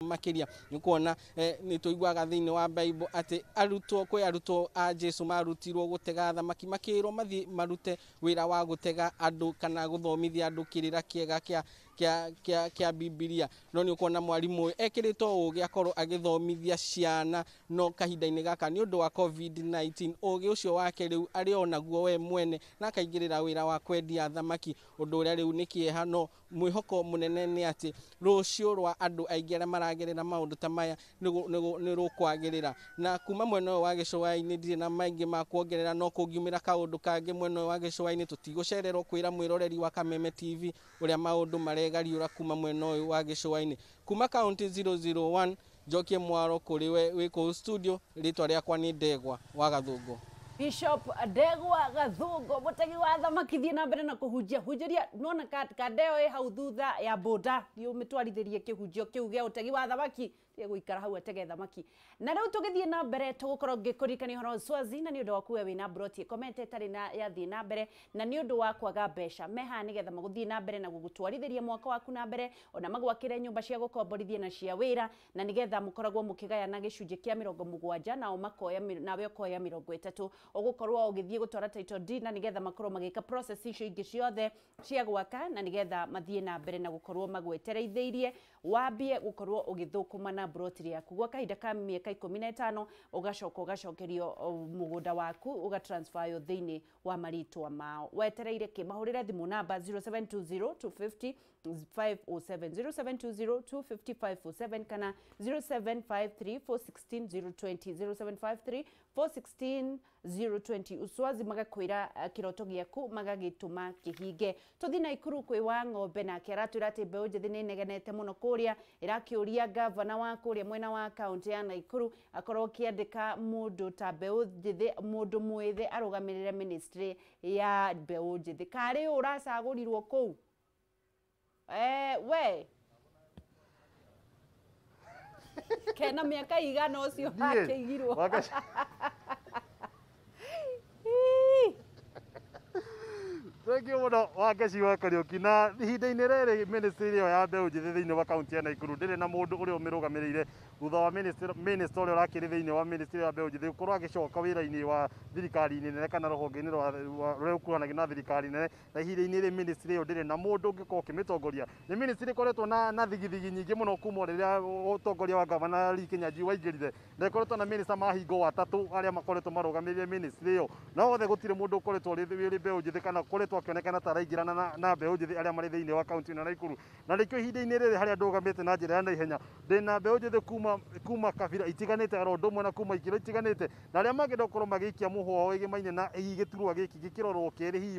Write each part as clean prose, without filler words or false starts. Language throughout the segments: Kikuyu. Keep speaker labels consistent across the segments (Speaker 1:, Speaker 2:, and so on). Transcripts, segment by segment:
Speaker 1: makĩria. Nĩ kuona nĩ tũiguaga thĩinĩ wa Bible atĩ arutwo, kwĩ arutwo a Jesu marutirwo gũtega thamaki, makĩrwo mathiĩ marute wĩra wa gũtega andũ kana gũthomithia andũ kĩrĩra kĩega kĩa Bibilia. No nĩ ũkuona mwarimũ ũyũ ekĩrĩtwo ũgĩ akorwo agĩthomithia ciana, no kahinda-inĩ gaka nĩ ũndũ wa COVID-19 ũgĩ ũcio wake rĩu arĩ o naguo we mwene, na akaingĩrĩra wĩra wa kwendia thamaki, ũndũ ũrĩa rĩu nĩ kĩeha. No mwĩhoko mũnene nĩ atĩ rũciũ rwa andũ aingĩ arĩa maragerera maũndũ ta maya nĩ rũkwagĩrĩra. Na kuma mwena ũyũ wa gĩcũa-inĩ ndirĩ na maingĩ ma kuongerera, no kũngiumĩra kaũndũ kangĩ mwena ũyũ wa gĩcũa-inĩ tũtigũcererwo kwĩra mwĩroreri wa Kameme TV ũrĩa maũndũ maregariũra kuma mwena ũyũ wa gĩcũa-inĩ. Kuma kaunti 001 njokie mwaro kũrĩ we wĩ kũu studio. Rĩtwa rĩakwa nĩ Ndegwa wa Gathũngũ.
Speaker 2: Bishop Ndegwa Gathũngũ, mũtegi wa thamaki, thiĩ na mbere na kũhunjia hunjĩria. Nona kandeo ĩ hau thutha ya boda, thiĩ ũmĩtwarithĩrie kĩhunjio kĩu gĩa ũtegi wa thamaki, thiĩ gũikara hau atege thamaki. Na rĩu tũgĩthiĩ na mbere tũgũkorwo ngĩkũririkania ũhoro wa Swazi, na nĩ ũndũ waku we wĩna broti ĩkomete ĩtarĩ na yathiĩ na mbere na nĩ ũndũ wa kwaga mbeca, mehaha nĩgetha magũthiĩ na mbere na gũgũtwarithĩria mwaka waku na mbere, ona magwakĩre nyũmba cia gũkomborithia na cia wĩra, na nĩgetha mũkoragwo mũkĩgayana gĩcunjĩ kĩa 70 nao makoya nawe ũkoya 30. Ũgũkorwo ũgĩthiĩ gũtwara title deed na nĩgetha makorwo magĩka process icio ingĩ ciothe cia gwaka, na nĩgetha mathiĩ na mbere na gũkorwo magwetereithĩirie wambie gũkorwo ũgĩthũkũma na broti rĩaku gwa kahinda ka mĩaka 15, ũgacoka ũgacokerio mũgũnda waku ũgatransferyo thĩinĩ wa marĩtwa mao. Wetereire kĩ? Mahũrĩre thimũ namba 0720 250 507, 0720 250 507, kana 0753 416 020, 0753 416 020. Uswazi magakwĩra kĩroto gĩaku magagĩtũma kĩhinge. Tũthiĩ Naikuru kwĩ wa ng'ombe, nake aratwĩra atĩ mbeũ njĩthĩ nĩ ĩnegenete mũno kũrĩa, ĩrakĩũria gavana wa kũrĩa mwena wa kaũntĩ ya Naikuru akorwo akĩandĩka mũndũ ta mbeũ njĩthĩ, mũndũ mwĩthĩ arũgamĩrĩre ministry ya mbeũ njĩthĩ. Karĩ ũracagũrirwo kũu we kena mĩaka igana ũcio akĩigirwo?
Speaker 3: Thengiũ mũno Wangeci wa Kariũki. Na ihinda-inĩ rĩrĩ ministry ĩyo ya mbeũ njĩthĩ thĩinĩ wa kaunti ya Naikuru ndĩrĩ na mũndũ ũrĩa ũmĩrũgamĩrĩire, thutha wa minister ũrĩa ũrakĩrĩ thĩinĩ wa ministry ya mbeũ njĩthĩ gũkorwo agĩcoka wĩra-inĩ wa thirikari nene kana rũhonge-inĩ rũrĩa rũkuhanagia na thirikari nene. Na ihinda-inĩ rĩrĩ ministry ĩyo ndĩrĩ na mũndũ ũngĩkorwo ũkĩmĩtongoria. Nĩ ministry ĩkoretwo na thigithigi nyingĩ mũno kuma rĩrĩa ũtongoria wa gavana Lee Kinyanjui waingĩrire, na ĩkoretwo na minister mahingo atatũ arĩa makoretwo marũgamĩrĩire ministry ĩyo, no othe gũtirĩ mũndũ ũkoretwo ũrĩ mbeũ njĩthĩ kana ũkoretwo akĩonekana ta araingĩrana na mbeũ njĩthĩ arĩa marĩ thĩinĩ wa kaunti ĩno ya Naikuru. Na nĩkĩo ihinda-inĩ rĩrĩ harĩa ndũgamĩte na njĩra ya naihenya ndĩna mbeũ njĩthĩ kuma kabira itiganĩte oro ũndũ ũmwe na kuma ikĩro itiganĩte, na arĩa mangĩenda gũkorwo magĩikia mũhũa wao ĩgĩmaine na hihi gĩturwa gĩkĩ gĩkĩrorwo kĩrĩ, hihi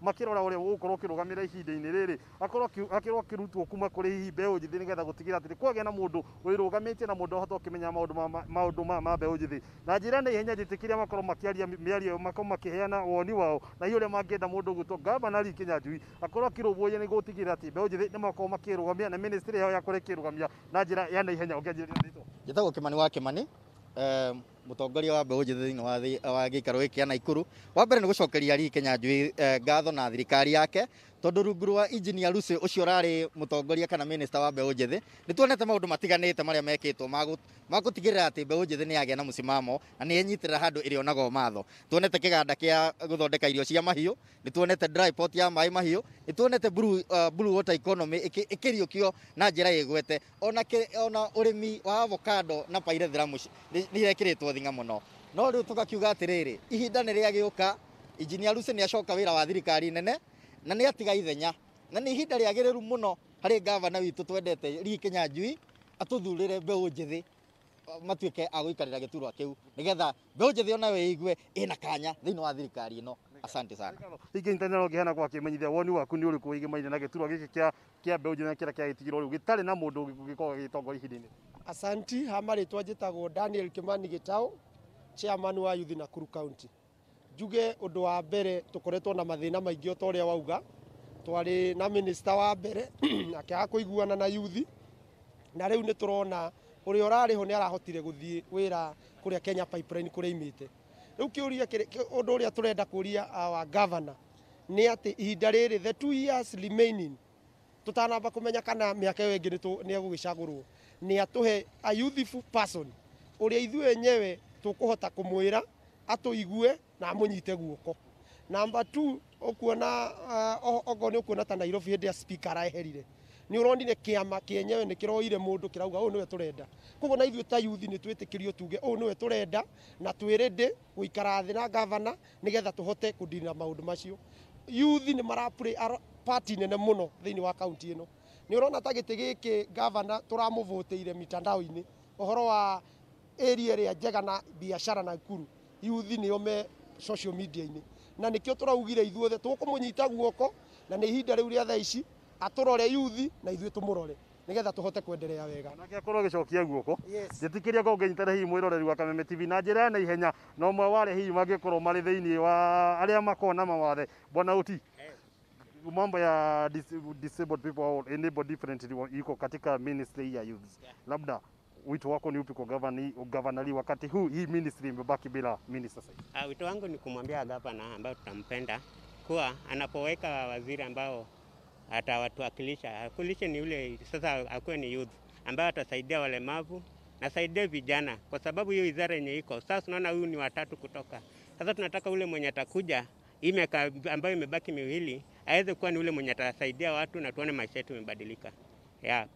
Speaker 3: makĩrora ũrĩa ũgũkorwo ũkĩrũgamĩrĩra ihinda-inĩ rĩrĩ akorwo akĩrutwo kuma kũrĩ hihi mbeũ njĩthĩ, nĩgetha gũtigĩrĩra atĩ kwagĩa na mũndũ wĩrũgamĩtie na mũndũ ahote gũkĩmenya maũndũ ma mbeũ njĩthĩ na njĩra ya naihenya. Njĩtĩkĩria makorwo makĩaria mĩario, makorwo makĩheana woni wao na hihi ũrĩa mangĩenda mũndũ ũgwĩtwo gavana Lee Kinyanjui akorwo akĩrũmbũiya nĩguo gũtigĩrĩra atĩ mbeũ njĩthĩ nĩ makorwo makĩrũgamia na ministry yao yakorwo ĩkĩrũgamia na njĩra ya naihenya. Ũngĩanjĩrĩria na rĩtwa.
Speaker 4: Njĩtagwo Kimani wa Kimani, mũtongoria wa mbeũ njĩthĩ thĩinĩ wa gĩikaro gĩkĩ kĩa Naikuru. Wa mbere nĩ gũcokeria Lee Kinyanjui ngatho na thirikari yake, tondũ rungu rwa engineer Lucy ũcio ũrarĩ mũtongoria kana minister wa mbeũ njĩthĩ, nĩ tuonete maũndũ matiganĩte marĩa mekĩtwo ma gũtigĩrĩra atĩ mbeũ njĩthĩ nĩ yagĩa na mũsimamo na nĩ yenyitĩrĩra handũ ĩrĩonaga matho. Tuonete kĩganda kĩa gũthondeka irio cia mahiũ, nĩ tuonete dry pot ya maĩ mahiũ, nĩ tuonete blue water economy ĩkĩriũkio na njĩra ĩgwete, ona ũrĩmi wa avocado na pyrethrum nĩ irekĩrĩtwo thing'a mũno. No rĩu tũgakiuga atĩrĩrĩ, ihinda nĩ rĩagĩũka. Engineer Lucy nĩ acoka wĩra wa thirikari nene na nĩ atiga ithenya, na nĩ ihinda rĩagĩrĩru mũno harĩ gavana witũ twendete Lee Kinyanjui atũthurĩre mbeũ njĩthĩ matuĩke a gũikarĩra gĩturwa kĩu, nĩgetha mbeũ njĩthĩ onayo ĩigue ĩna kanya thĩinĩ wa thirikari ĩno. Asante sana.
Speaker 3: Ingĩnyitanĩra ũngĩheana kwa kĩmenyithia woni waku nĩ ũrĩkũ wĩgĩmaine na gĩturwa gĩkĩ kĩa mbeũ njĩthĩ na kĩrĩa kĩagĩtigirwo rĩu gĩtarĩ na mũndũ ũngĩkorwo agĩtongoria ihinda-inĩ.
Speaker 5: Asanti. Ha marĩtwa njĩtagwo Daniel Kimani Gĩtaũ, chairman wa youth Nakuru County. Njuge ũndũ wa mbere, tũkoretwo na mathĩna maingĩ o ta ũrĩa wauga. Twarĩ na minister wa mbere akĩaga kũiguana na youth, na rĩu nĩ tũrona ũrĩa ũrarĩ ho nĩ arahotire gũthiĩ wĩra kũrĩa Kenya Pipeline kũrĩa imĩte. Rĩu kĩũria ũndũ ũrĩa tũrenda kũria our governor nĩ atĩ ihinda rĩrĩ, the 2 years remaining, tũtanamba kũmenya kana mĩaka ĩyo ĩngĩ nĩ egũgĩcagũrwo, Nĩ atũhe a youthful person ũrĩa ithuĩ enyewe tũkũhota kũmwĩra atũigue na amũnyite guoko. Number 2, ũkuona okorwo nĩ ũkuona ta Nairobi hĩndĩ ya speaker araeherire, nĩ ũronire kĩama kĩenyewe nĩ kĩroire mũndũ kĩrauga ũyũ nĩwe tũrenda. Koguo na ithuĩ ta youth nĩ twĩtĩkĩrio tuge ũyũ nĩwe tũrenda na twĩ ready gũikara thĩ na gavana nĩgetha tũhote kũndina maũndũ macio. Youth nĩ mara play part nene mũno thĩinĩ wa kaunti ĩno. Nĩ ũrona ta gĩtĩ gĩkĩ gavana tũramũvũtĩire mitandao-inĩ ũhoro wa area ĩrĩa njega na biashara Nakuru, youth nĩo me social media-inĩ, na nĩkĩo tũraugire ithuothe tũkũmũnyita guoko, na nĩ ihinda rĩu rĩa thaa ici atũrore youth na ithuĩ tũmũrore nĩgetha tũhote kwenderea wega.
Speaker 3: Nake akorwo agĩcokia guoko. Njĩtĩkĩria ngorwo ngĩnyitana hihi mwĩroreri wa Kameme TV na njĩra ya naihenya, na ũmwe wa arĩa hihi mangĩkorwo marĩ thĩinĩ wa arĩa makoragwo na mawathe, Bwana Uti, mambo ya disabled people or enabled differently iko katika ministry ya youth. Labda wito wako ni upi kwa governor Lee wakati huu hii ministry imebaki bila minister sasa?
Speaker 6: Wito wangu ni kumwambia gavana ambayo tutampenda kuwa anapoweka waziri ambao atawatuwakilisha, akulishe ni yule sasa akuwe ni youth ambaye atasaidia walemavu na saidia vijana, kwa sababu hiyo wizara yenye iko sasa tunaona huyu ni watatu kutoka. Sasa tunataka ule mwenye atakuja hii miaka ambayo imebaki miwili aweze kuwa ni ule mwenye atasaidia watu na tuone maisha yetu yamebadilika. Yeah.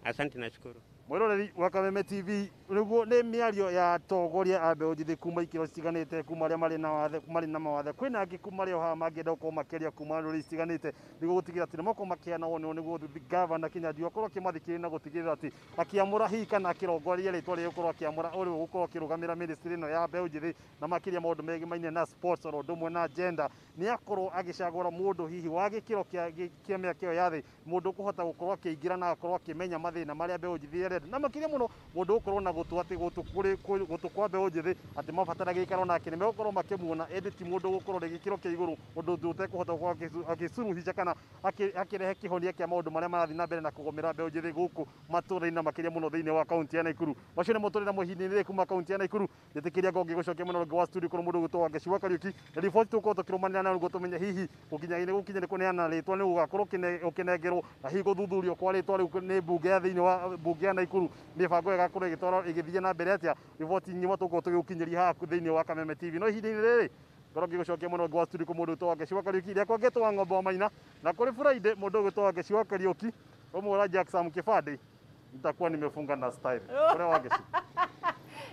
Speaker 6: Asante, nashukuru.
Speaker 3: Mwiroreri wa Kameme TV, niguo nĩ mĩario ya atongoria a mbeũ njĩthĩ kuma ikĩro citiganĩte, kuma arĩa marĩ na wathe, marĩ na mawathe, kwĩna angĩ kuma arĩa o haha mangĩenda gũkorwo makĩaria kuma rũrĩrĩ citiganĩte, nĩguo gũtigĩrĩra atĩ nĩmakorwo makĩheana woni nĩguo gavana Kinyanjui akorwo akĩmathikĩrĩria na gũtigĩrĩra atĩ akĩamũra hihi kana akĩrongoreria rĩtwa rĩrĩa gũkorwo akĩamũra ũrĩa ũgũkorwo akĩrũgamĩra ministry ĩno ya mbeũ njĩthĩ na makĩria maũndũ megimaine na sports oro ũndũ ũmwe na gender, nĩ akorwo agĩcagũra mũndũ hihi wa gĩkĩro kĩa mĩaka ĩyo ya thĩ, mũndũ ũkũhota gũkorwo akĩingĩra na akorwo akĩmenya mathĩna marĩa mbeũ njĩthĩ ĩrenda, na makĩria mũno mũndũ ũgũkorwo na gũtũ atĩ gũtũ kwa mbeũ njĩthĩ atĩ mabatara gĩikaro nake nĩ megũkorwo makĩmuona, ĩndĩ ti mũndũ ũgũkorwo rĩ gĩkĩro kĩa igũrũ ũndũ ũtekũhota gũkorwo agĩcuruhica kana akĩrehe kĩhonia kĩa maũndũ marĩa marathiĩ na mbere na kũgomera mbeũ njĩthĩ gũkũ matũũra-inĩ na makĩria mũno thĩinĩ wa kaunti ya Nakuru. Macio nĩmo tũrĩ namo ihinda-inĩ rĩrĩ kuma kaunti ya Nakuru. Njĩtĩkĩria ngorwo ngĩgũcokia mwena ũngĩ wa studio kũrĩ mũndũ ũgwĩtwo Wangeci wa Kariuki, na riboti tũgũkorwo tũkĩrũmanĩra nayo nĩguo tũmenye hihi gũkinya nĩ kũneana rĩtwa nĩ gũgakorwo ũkĩnengerwo na hihi gũthuthurio kwa rĩtwa rĩu nĩ mbunge ya thĩinĩ wa mbunge ya Nakuru, mĩbango ĩgakorwo ĩgĩtwarwo ĩgĩthiĩ na mbere atĩa. Riboti ng'ima tũgũkorwo tũgĩgũkinyĩria haha thĩinĩ wa Kameme TV. No ihinda-inĩ rĩrĩ ngorwo ngĩgũcokia mwena ũngĩ wa studio kũrĩ mũndũ ũgwĩtwo Wangeci wa Kariuki, rĩakwa ngetwo wa Ng'ombe wa Maina, na kũrĩ Friday mũndũ ũgwĩtwo Wangeci wa Kariuki ũmwe Jackson Kibandi nitakuwa nimefunga na style. Kũrĩ Wangeci.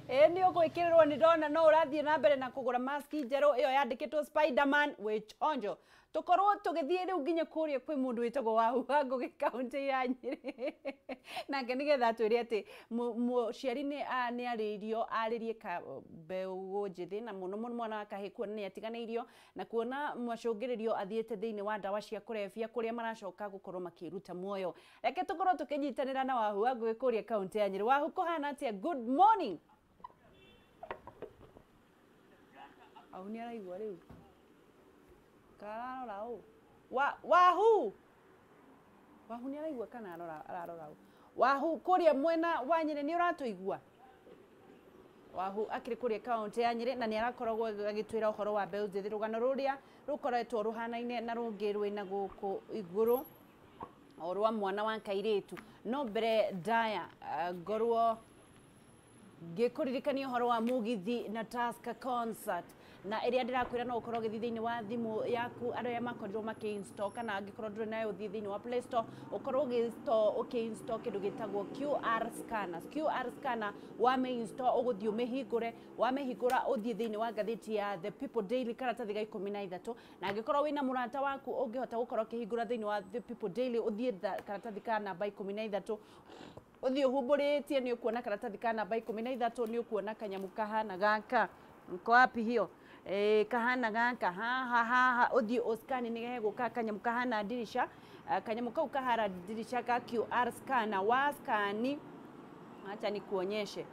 Speaker 2: Ĩ nĩ ũgwĩkĩrĩrwo nĩ ndona no ũrathiĩ na mbere na kũgũra maski njerũ ĩyo yandĩkĩtwo Spiderman wĩ chonjo. Tũkorwo tũgĩthiĩ rĩu nginya kũrĩa kwĩ mũndũ wĩtagwo Wahu wa Ngũgĩ kaũntĩ ya Nyĩrĩ, nake nĩgetha atwĩre atĩ mũciari nĩ arĩirio arĩrie mbeũ njĩthĩ na mũno mũno mwana wa kahĩĩ kuona nĩ atiganĩirio na kuona macũngĩrĩrio athiĩte thĩinĩ wa ndawa cia kũrebia kũrĩa maracoka gũkorwo makĩruta muoyo. Reke tũkorwo tũkĩnyitanĩra na Wahu wa Ngũgĩ kũrĩa kaũntĩ ya Nyĩrĩ. Wahu, kũhana atĩa? Good morning. Au nĩ araigua rĩu kararora ũ Wahu Wahu nĩ araigua kana ararora ũ Wahu kũrĩa mwena wa Nyĩrĩ nĩ ũratũigua? Wahu akĩrĩ kũrĩa kaũntĩ ya Nyĩrĩ na nĩ arakoragwo agĩtwĩra ũhoro wa mbeũ njĩthĩ, rũgano rũrĩa rũkoretwo rũhanaine na rũngĩ rwĩna gũkũ igũrũ o rwa mwana wa kairĩtu. No mbere ndaya ngorwo ngĩkũririkania ũhoro wa mũgithi na Tusker concert na ĩrĩa ndĩrakwĩra no ũkorwo ũgĩthiĩ thĩinĩ wa thimũ yaku andũ arĩa makorirwo makĩ-install, kana angĩkorwo ndũrĩ nayo ũthiĩ thĩinĩ wa Play Store ũkorwo ũkĩ-install kĩndũ gĩtagwo QR scanner. QR scanner wamĩ-install ũgũthiĩ ũmĩhingũre, wamĩhingũra ũthiĩ thĩinĩ wa ngathĩti ya The People Daily karatathi ga 13, na angĩkorwo wĩna mũrata waku ũngĩhota gũkorwo ũkĩhingũra thĩinĩ wa The People Daily ũthiĩ karatathi ka namba 13 ũthiĩ ũhumbũrĩtie nĩ ũkuona karatathi ka namba 13 nĩ ũkuona kanyamũ kahana gaka nko wapi hiyo kahana gaka haha haha ũthiĩ ũscan nĩ gegũka kanyamũ kahana ndirisha, kanyamũ kau kahana ndirisha ka QR scanner wa scan, acha nikuonyeshe.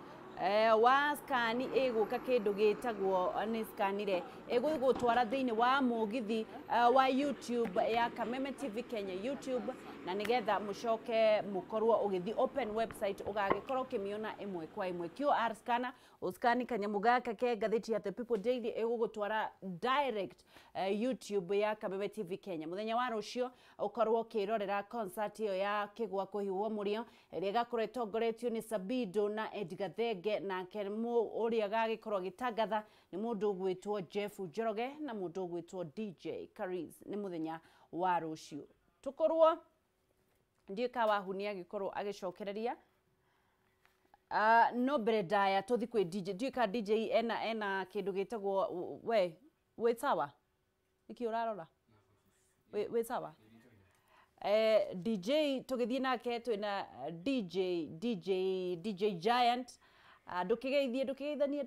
Speaker 2: Wa scan ĩgũka kĩndũ gĩtagwo nĩ scanire ĩgũgũtwara thĩinĩ wa mũgithi wa YouTube ya Kameme TV Kenya YouTube, na nĩgetha mũcoke mũkorwo ũgĩthiĩ open website ũgagĩkorwo ũkĩmĩona ĩmwe kwa ĩmwe. QR scanner, ũscani kanyamũ gaka ke ngathĩti ya The People Daily, ĩgũgũtwara direct YouTube ya Kameme TV Kenya. Mũthenya wa rũciũ ũkorwo ũkĩrorera concert ĩyo ya Kĩgwa kũhiũhwo mũrĩo, ĩrĩa ĩgakorwo ĩtongoretio nĩ Sabido na Edgar Thenge, nake ũrĩa agagĩkorwo agĩtangatha nĩ mũndũ ũgwĩtwo Jeff Njoroge na mũndũ ũgwĩtwo DJ Kariz. Nĩ mũthenya wa rũciũ tũkorwo ndiũĩ ka Wahuni agĩkorwo agĩcokereria. No mbere ndaya tũthi kwĩ DJ, ndiũĩ ka DJ ena kĩndũ gĩtagwo we wĩ sawa, nĩkĩ ũrarora wĩ sawa. DJ tũgĩthiĩ nake twĩna DJ Giant. Ndũkĩgeithie, ndũkĩgeithanie.